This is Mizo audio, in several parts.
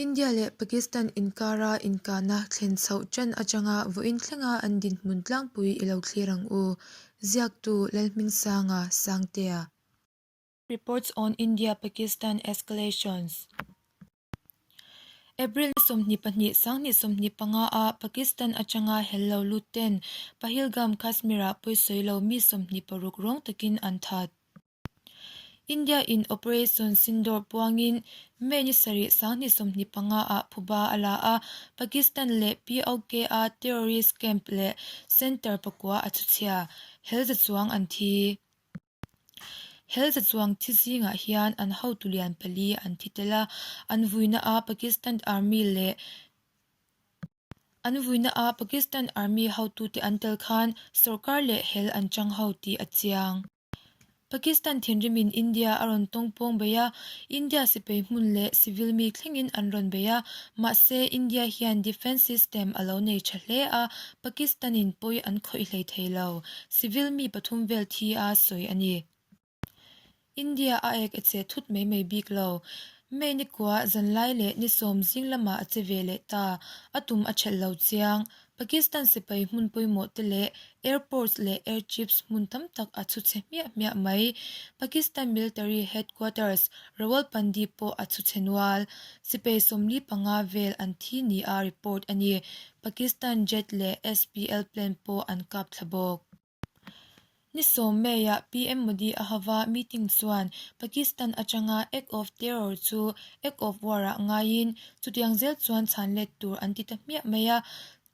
India leh Pakistan inkara inkahna thlen chhoh ṭan aṭanga vawiin thlenga an dinhmun tlangpui i lo thlir ang u. Ziaktu Lalhmingsanga Sangtea. Reports on India-Pakistan Escalations. April ni 22, 2025 a Pakistan aṭanga hel lo lut ten Pahalgam, Kashmir-ah pawisawi lo mi 26 rawng takin an that. India in Operation Sindoor puangin May ni sarih 2025 ah phuba a la a, Pakistan leh POK a terrorist camp leh centre pakua a chhuchhia, hel za chuang an thi. Hel za chuang thi zingah hian an hotu lian pali an thi tel a, an vuina a Pakistan Army leh An vuina a Pakistan Army hotute an tel khan sorkar leh hel an chang ho tih a chiang. Pakistan thinrimin India a rawn tawng pawng bei a, India sipai hmun leh civil mi thlengin an rawn bei a, mahse India hian defence system a lo nei tha hle a, Pakistan-in pawi an khawih hlei thei lo. Civil mi pathum vel thi a sawi a ni. India a ek e che thut mai mai bik lo. May ni kua zanlai leh ni sawm zing lamah a che ve leh ta, a tum a thelh lo chiang. Pakistan sipai hmun pawimawh te leh airports leh air chips hmun tam tak a chhu chhe hmiah hmiah mai. Pakistan military headquarters Rawalpindi pawh a chhu chhe nual. Sipai 45 vel an thi nia report a ni. Pakistan jet leh SPL plane pawh an kap thla bawk. Ni sawm May-ah PM Modi a hava meeting chuan Pakistan atanga Act of Terror chu Act of War-ah ngaiin chutiang zel chuan chhan let tur an ti ta hmiah mai a.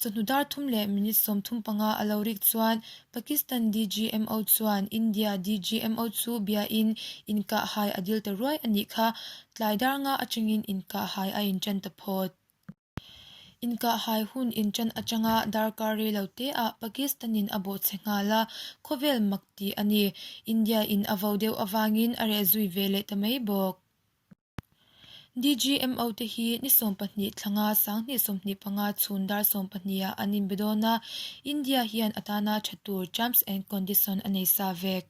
Chawhnu dar thum leh minute 35 a lo rik chuan Pakistan DGMO chuan India DGMO chu biain inkahhai a dil ta ruai a nih kha. Tlai dar nga atangin inkahhai a intan ta phawt. Inkahhai hun inṭan aṭanga darkar rei lo teah Pakistan-in a bawhchhe nghal a, khawvel mak tih a ni. India-in a vo deuh avangin a reh zui ve leh ta mai bawk. DGMO te hi ni 12 thlanga 2025 chhun dar 12 ah an inbe dawn a, India hian a tana ṭha tur terms and condition a nei sa vek.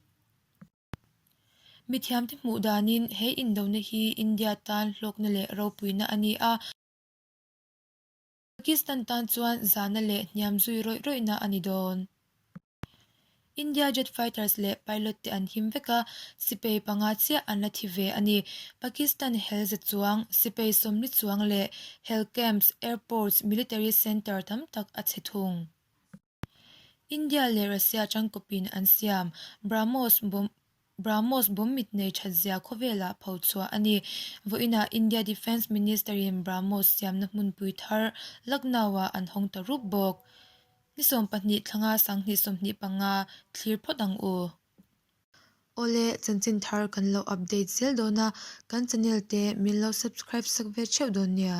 Mithiamte hmuh danin he indona hi India tan hlawkna leh ropuina a ni a. Pakistan tan chuan zahna leh hniam zui rawih rawihna a ni dawn. India jet fighters leh pilot te an him vek a, sipai panga chiah an la thi ve a ni. Pakistan hel za chuang, sipai sawmli chuang leh hel camps, airports, military centre tam tak a chhe thung. India leh Russia tangkawpin an siam BrahMos bomb BrahMos bomb mit nei that zia khawvelah pho chhuah a ni. Vawiinah India Defence Minister-in BrahMos siamna hmunpui thar Lucknow-ah an hawng ta rup bawk. Ni 12 thlanga 2025 thlir phawt ang u. Awle, chanchin thar kan lo update zel dawn a, kan channel te min lo subscribe sak ve theuh dawn nia.